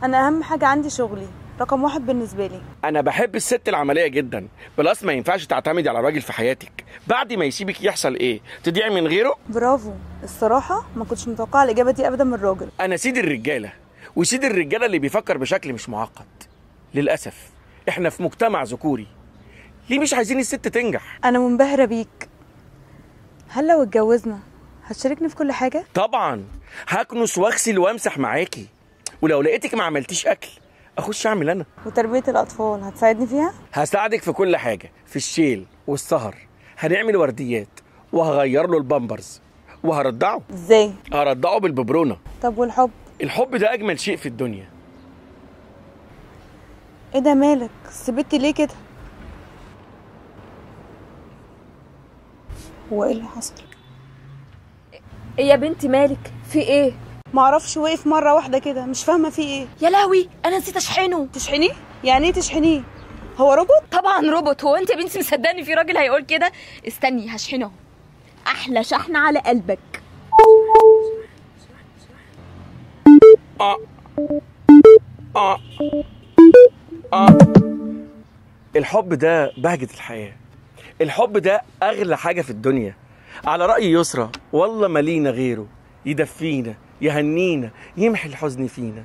انا اهم حاجة عندي شغلي، رقم 1 بالنسبة لي. انا بحب الست العملية جدا، plus ما ينفعش تعتمدي على راجل في حياتك، بعد ما يسيبك يحصل ايه؟ تضيعي من غيره؟ برافو، الصراحة ما كنتش متوقعه الاجابة دي ابدا من راجل. انا سيد الرجالة، وسيد الرجالة اللي بيفكر بشكل مش معقد. للاسف احنا في مجتمع ذكوري، ليه مش عايزين الست تنجح؟ انا منبهره بيك. هل لو اتجوزنا هتشاركني في كل حاجة؟ طبعا، هكنس واغسل وامسح معاكي، ولو لقيتك ما عملتيش اكل اخش اعمل انا. وتربيه الاطفال هتساعدني فيها؟ هساعدك في كل حاجة، في الشيل والسهر، هنعمل ورديات، وهغير له البامبرز، وهرضعه. ازاي؟ هرضعه بالببرونه. طب والحب؟ الحب ده اجمل شيء في الدنيا. ايه ده مالك؟ سبتي ليه كده؟ هو ايه اللي حصل؟ ايه يا بنتي مالك؟ في ايه؟ معرفش، وقف مرة واحدة كده، مش فاهمه في ايه. يا لهوي، انا نسيت اشحنه. تشحنيه؟ يعني ايه تشحنيه؟ هو روبوت؟ طبعا روبوت. هو انت يا بنتي مصدقني في راجل هيقول كده؟ استني هشحنه، احلى شحن على قلبك. الحب ده بهجة الحياة، الحب ده أغلى حاجة في الدنيا. على رأي يسرا، والله ما لينا غيره، يدفينا يهنينا يمحي الحزن فينا.